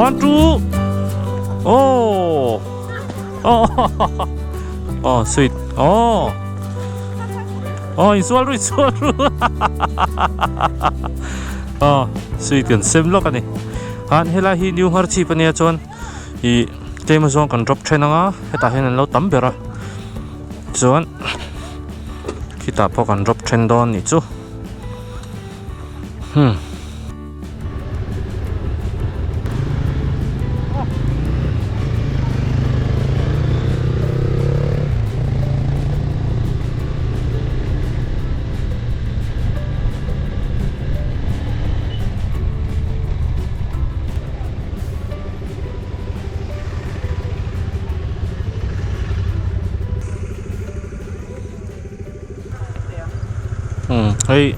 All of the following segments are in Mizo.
One two Oh Oh Oh sweet Oh Oh insual ru insual ru Oh sweet kan sem lawk ani han helai hi new nghar chip ania chuan ih tlem azawng kan drop then anga hetah hian an lo tam ber a chuan khitah pawh kan drop then dawn nih chu hmm. Umm hei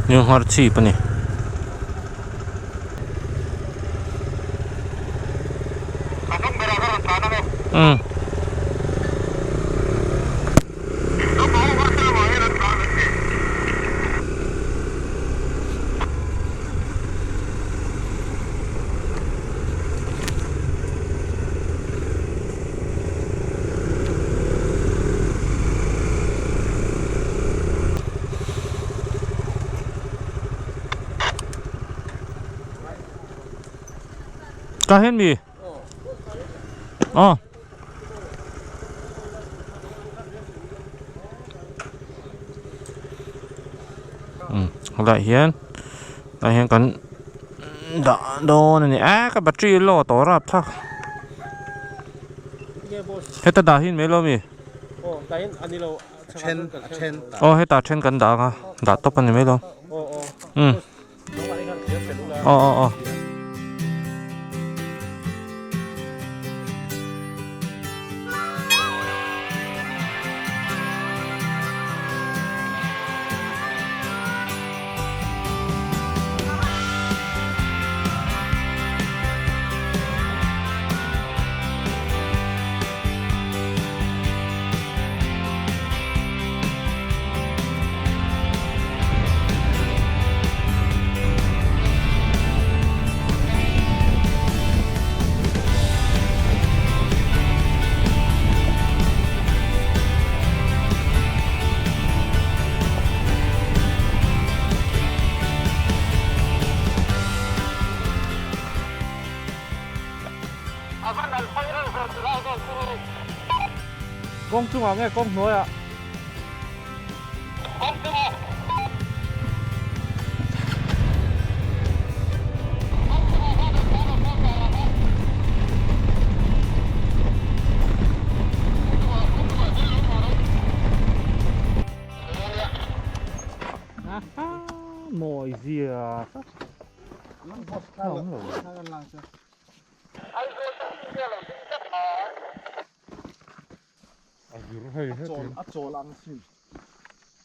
New Ngharchhip a ni. Umm. Ka hen mi? Aw. Umm helaiah hian tah hian kan dah dawn a ni a ka battery a low tawh rap thlak heta dah hi mai lo mi aw hetah then kan dah ang a dah tawp a ni mai lo umm aw aw aw. Kawng chungah nge kawng hnuaiah? Kawng chungah. Mawi zia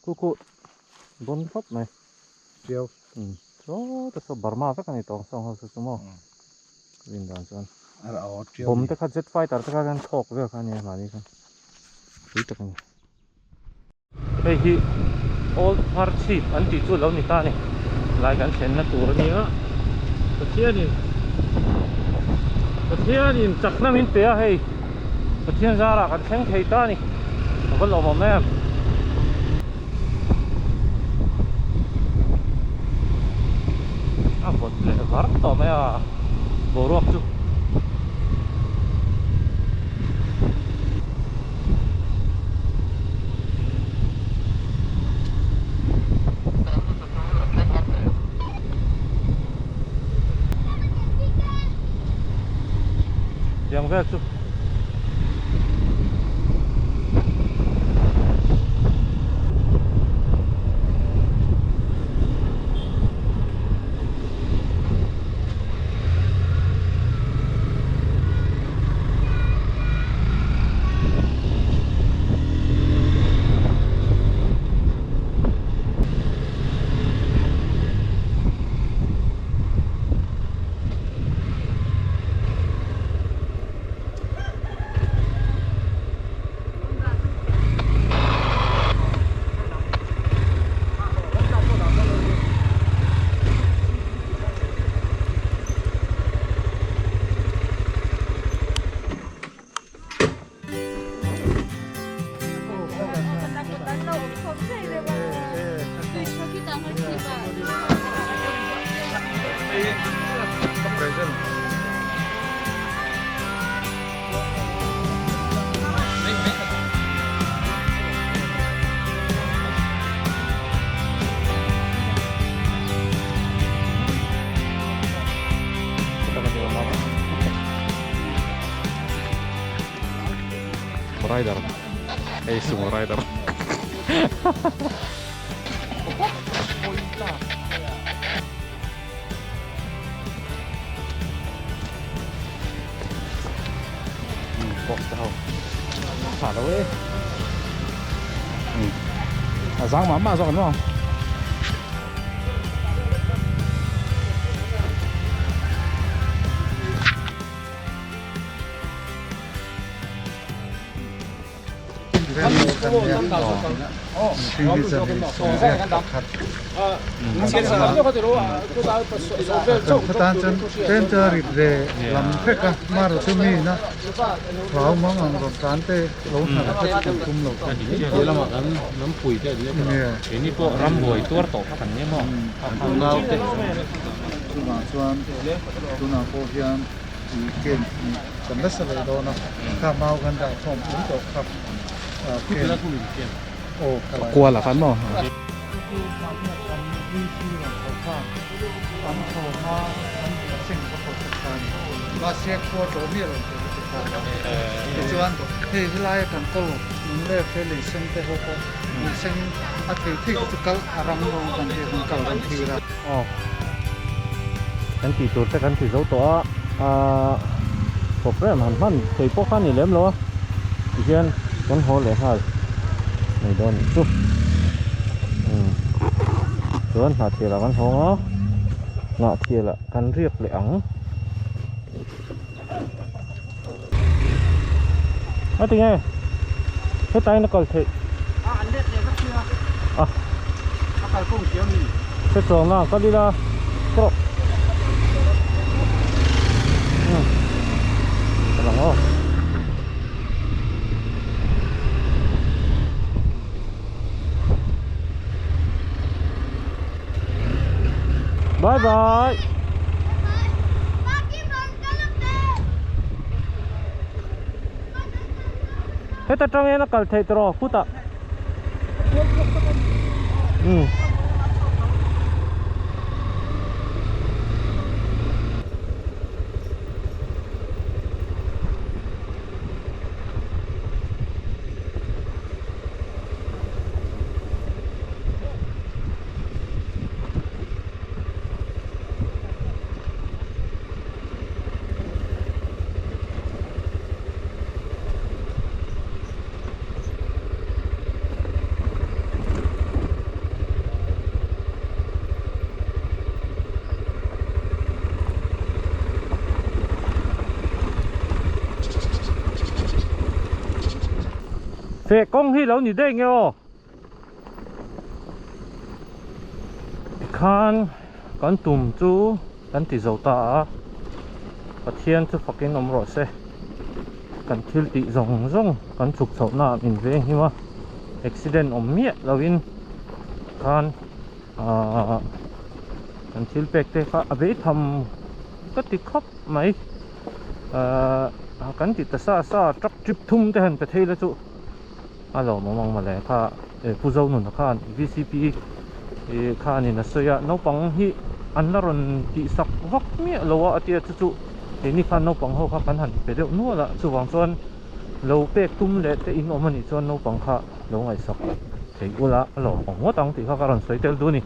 Khu khu dawn khawp mai Chiau Chaw te saw Burma vek a ni tawng sawng ho chu chu maw Rin dan chuan Bomb te kha jet fighter te kha khan thawk vel kha a nia mahni khan pui tak a ni. Hei hi Old Ngharchhip an tih chu lo ni ta a ni lai kan thlenna tur a nia Pathianin Pathianin chakna min pe a hei Pathian zarah kan thleng thei ta a ni a va lawmawm em. A vawt leh var tawh mai a boruak chu. Tiang vel chu Rider hei sumo rider box te ho tha lo e a zang mah mah zawk an maw. Kan chuan tlem chu a rit ve lam vek a marawh chu mi ina hlau mang ang rawn tlan te lo hnar te chu kan tum lo thung mai. He lamah kan lam pui te a ni a keini pawh rambuai tuar tawh kha kan ni maw kan naute chungah chuan tunah pawh hian ih camp kan nasa leh dawn a kha mau kan dah khawm pui tawh kha camp aw khalai kual ah khan maw tichuan hei helai a kan kawl nung leh felei sen te ho pawh nung sen a thei thei te chu kal a ram rawng kan tih kan kal reng thir a. Aw kan tih tur te kan ti zo tawh a ahh program han hman thei pawh kha a ni lem lo a tihian kan haw leh nghal mai dawn anih chu umm chuan hnahthial ah kan hawng a hnahthial ah kan riak leh ang a ti nge hetlai in a kal theih a hre chuang na kal ila tawh umm ka lang aw. Bye bye. Heta tang hian a kal theih tawh khutah. Umm. Feh kawng hi lo ni daih nge aw tikhan kan tum chu kan ti zo ta a Pathian chu fakin awm rawh se kan thil tih zawng zawng kan chhuk chhoh na ah min veng him a accident awm miah lo in khan ahh kan thil pek te kha a beitham ka ti khawp mai ahh kan ti ta sa sa truck trip thum te han pe thei la chu a lawmawm ang mawle kha Pu Zonuna khan VCP khanin a sawi a naupang hi an la rawn tihsak vak miah lo a a tia chu chu keini khan naupang ho kha kan han pe deuh nual a chuvang chuan lo pek tum leh te in awm anih chuan naupang kha lo ngaihsak thei ula a lawmawm ngawt ang tih kha ka rawn sawi tel duh a ni.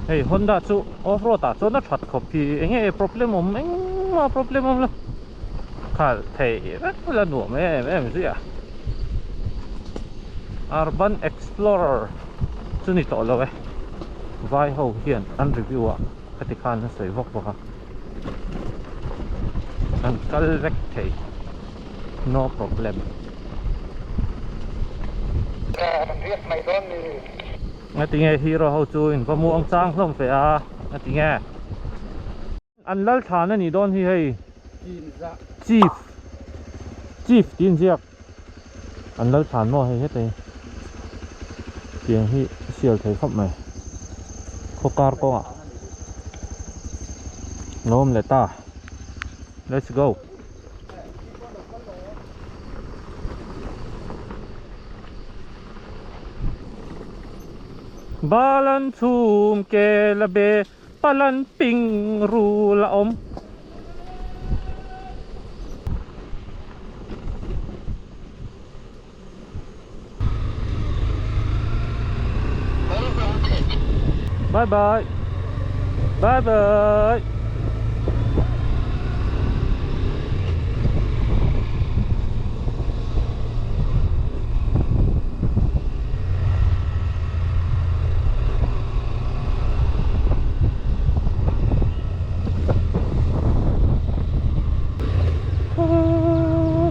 Hei Honda chu off road ah chuan a that khawp hi eng nge problem awm engmah problem awm lo khalh thei vek la nuam em em zui a Urban Explorer chu ni tawh lo e vai ho hian an review ah khati khan an sawi vak vak a an kal vek thei. No problem. Nga ti nge hero ho chu in va muang chang hlawm fe a nga ti nge an lal thlan a nih dawn hi hei chief chief tih inziak an lal thlan maw hei heta hi tiang hi sial thei khawp mai khaw kar kawngah lo awm leh ta let's go. Balan chhum ke la be palan ping ru la awm. Bye bye. Bye bye.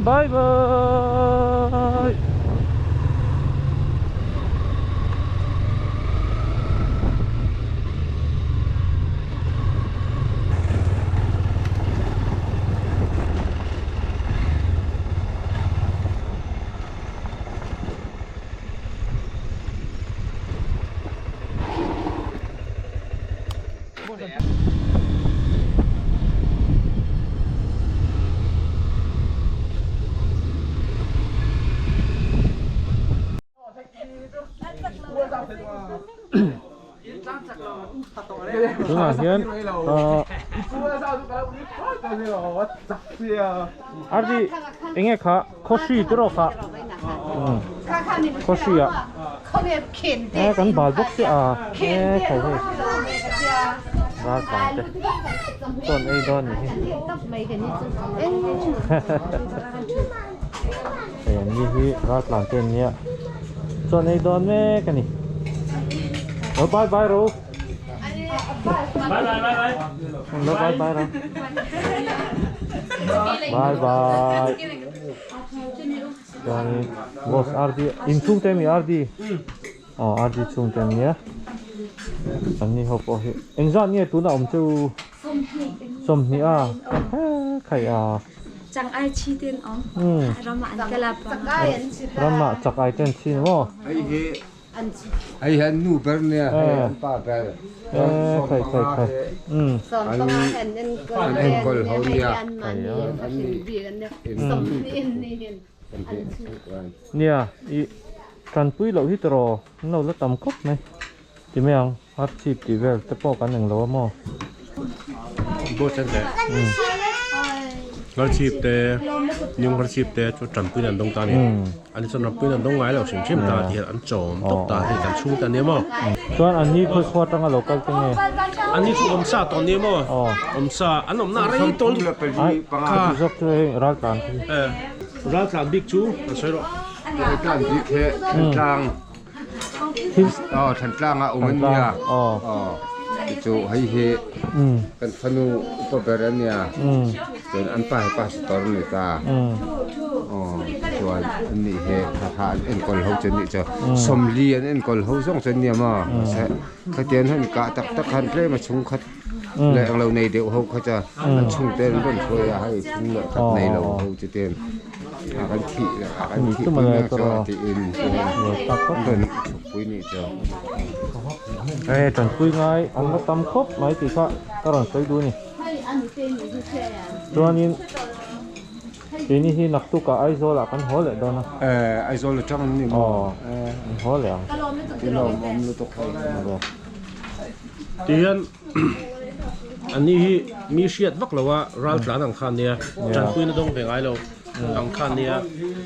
Bye bye. Tunah hian ahh Ardi enge kha khawhri te rawh kha khawhri ah e kan bal bawk chiah a e khai hei ral tlan te chuan ei dawn ni hi Hei an ni hi ral tlan te an nia chuan ei dawn mek a ni oh bye bye ro bye bye bye bye lo bye bye ro bye bye chuanin boss RD inchhung te ami RD aw RD chhung te an nia an ni ho pawh hi engzat nge tuna awm chu Sawmhnih a khai a. Chang ai chi ten om. Ram ah an kal a pa. Ram ah chak ai ten chi ni maw? Hei hi hei hi an nu ber nia hei an pa ber. Khai khai khai. An an enkawl ho nia. Nia i tanpui loh hi tiraw an lo la tam khawp mai ti mai ang. Har chip tih vel te pawh kan englo a maw? Boss an leh har chip te nyung har chip te chu tanpuina an dawng ta a ni. Ani chuan rampuina an dawng ngai lo hrim hrim ta tih hian an chawm tawp ta hei kan chhung ta nia maw? Chuan an ni khawi khua atanga lo kal te nge? An ni chu awmsa tawh nia maw? Awmsa an awmna rei tawn Ai ka ti zawk chu hei raltlan khi. Raltlan bik chu an sawi rawh. Raltlan bik hi Thantlang. Aw Thantlang ah um an nia. Aw tichu hei hi kan fanu upa ber an nia. Chuan an pa hi pastor a ni ta. Aw chuan an nih hi thla an enkawl ho chu an nih chu sawmli an enkawl ho zawng chu an nia maw. Mahse khatian han kah tak tak khan tlem a chhungkhat leh englo nei deuh ho kha chu an chhungte an rawn hruai a hei chhung leh khat nei lo ho chu ten. A kan thih a kan thih pui mek chu a tiin an rawn chhuk pui nih chu. Hei tanpui ngai an la tam khawp mai tih kha ka rawn sawi duh a ni. Chuanin keini hi naktukah Aizawl ah kan haw leh dawn a. Aizawl atang an ni maw? Aw an haw leh ang. Tilawmawm lutuk hei. Tihian Anni hi mi hriat vak lo a, ral tlan ang kha ania, tanpuina dawng ve ngai lo ang kha ania.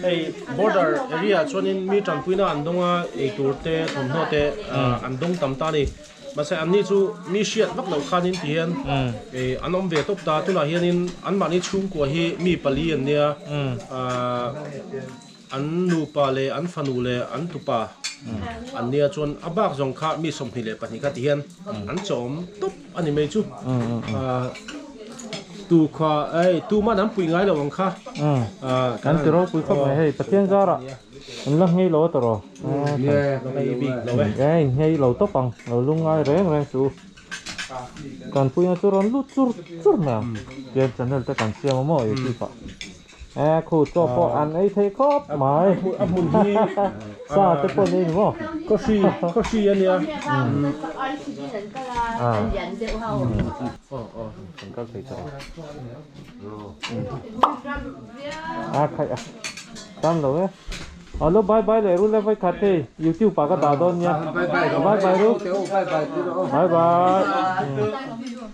Hei border area ah chuanin mi tanpuina an dawng a, eitur te thawmhnaw te an dawng tam ta a ni. Mahse anni chu mi hriat vak loh khanin ti hian an awm ve tawp ta, tunah hianin anmahni chhungkua hi mi pali an nia, An nupa leh an fanu leh an tupa an nia chuan a bak zawng kha mi 22 kha ti hian an chawm tawp a ni mai chu. Tu kha ei tu man an pui ngai lo ang kha. Kan ti ropui khawp mai hei Pathian zarah an la nghei lo a tawh rawh. Nghei bik lo e. Ei nghei lo tawp ang lo lungngai reng reng chu. Kan puina chu rawn lut chur chur mai ang. Tian channel te kan siam a maw youtube ah. E khu chaw pawh an ei thei khawp mai. A hmun hi sa te pawh an ei ni maw? Khawhri khawhri a nia. Kan kal thei tawh a. A khaih a. Tam lo e. Alo bye bye leh rul e vai khat hei youtube ah ka dah dawn nia. Bye bye bye bye ru. Bye bye.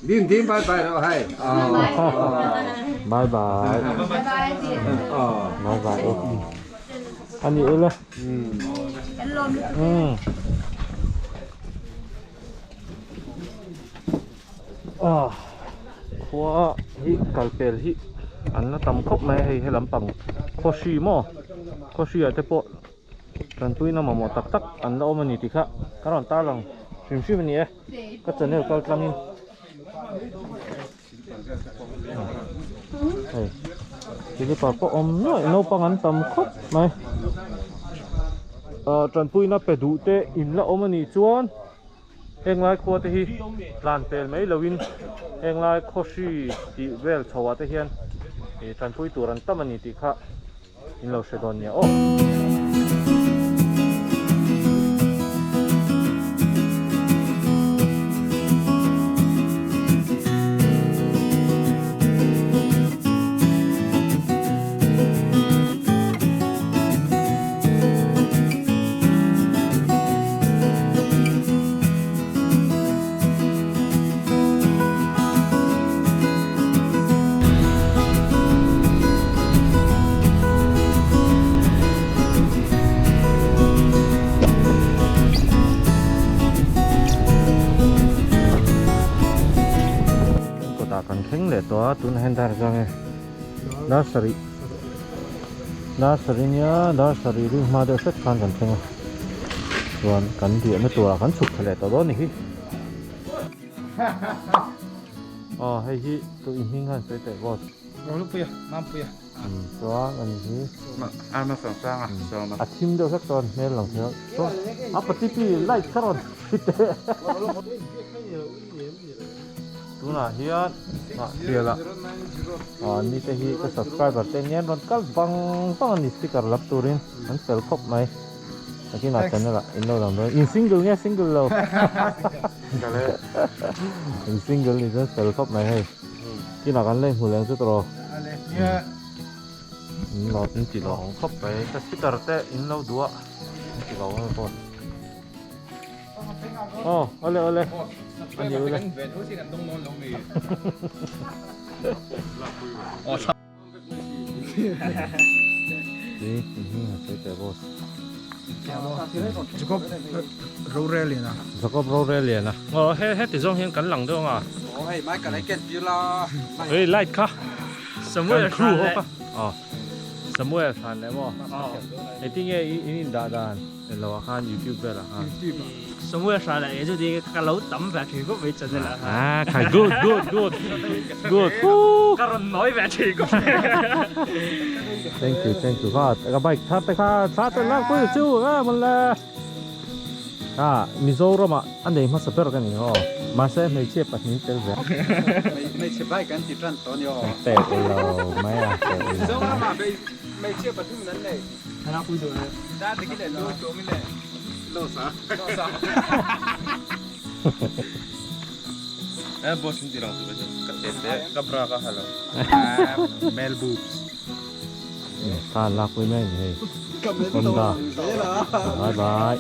Dim dim bye bye rawh hai. Bye bye. Bye bye. Ani ula. Ah khua hi kal pel hi an la tam khawp mai a hei he lampang khawhri maw khawhri ah te pawh tanpuina mamawh tak tak an la awm a ni tih kha ka rawn tarlang hrim hrim a ni e ka channel kal tlangin hei silipar pawh awm nuaih naupang an tam khawp mai ah tanpuina pe duh te in la awm a nih chuan. Heng lai khua te hi tlan pel mai loin heng lai khawhri tih vel chho ah te hian ih tanpui tur an tam a ni tih kha in lo hre dawn nia aw. Kawtah kan thleng leh tawh a tunah hian dar zang e dar sarih dar sarih nia dar sarih ring hma deuh hret khan kan thleng a chuan kan riahna turah kan chhuk thla leh tawh dawn a ni hi aw hei hi tu i hming khan sawi teh boss Rohlupuia Mampuia chuan a ni hi Arma sawmsanga sawma a thim deuh hlek chuan hmel lang thei a chuan a patipi light kha rawn hri teh Tunah hian Hnahsiala ah ni te hi ka subscriber te anian rawn kal vang vang a ni sticker lap turin an fel khawp mai nakinah channel ah in lo lang dawn in single nge single lo in single ni chuan fel khawp mai hei kinah kan la inhmu leh ang chu tawh in lo in ti lo ang khawp mai ka sticker te in lo duh a in ti lo ang pawh. Aw awle awle ani awle Jacob Roreliana Jacob Roreliana aw he heti zawng hian kan lang deuh anga aw hei mai ka lai ken tir la hei light kha Samuel crew ho kha aw Samuel thlan leh maw engtinge in indah dan Elo ah khan YouTube velah khan. YouTube ah. Samuel hra leh chu ti ka lo tam ve thin khawp mai channel ah khan. Ah khai good good good good woo. Ka rawn nawi ve thin khawp mai. Thank you thank you kha ka bike thar te kha thla ten lak pui chu a man le. Ah Mizoram ah a nei hmasa ber ka ni aw. Mahse hmeichhia pahnih tel ve. Hmeichhe bike an ti tan tawh a ni aw. Tel lo mai a tel lo. Mizoram ah hmeichhia pathum in an nei. Kha lak pui mai a ni hei Honda bye bye.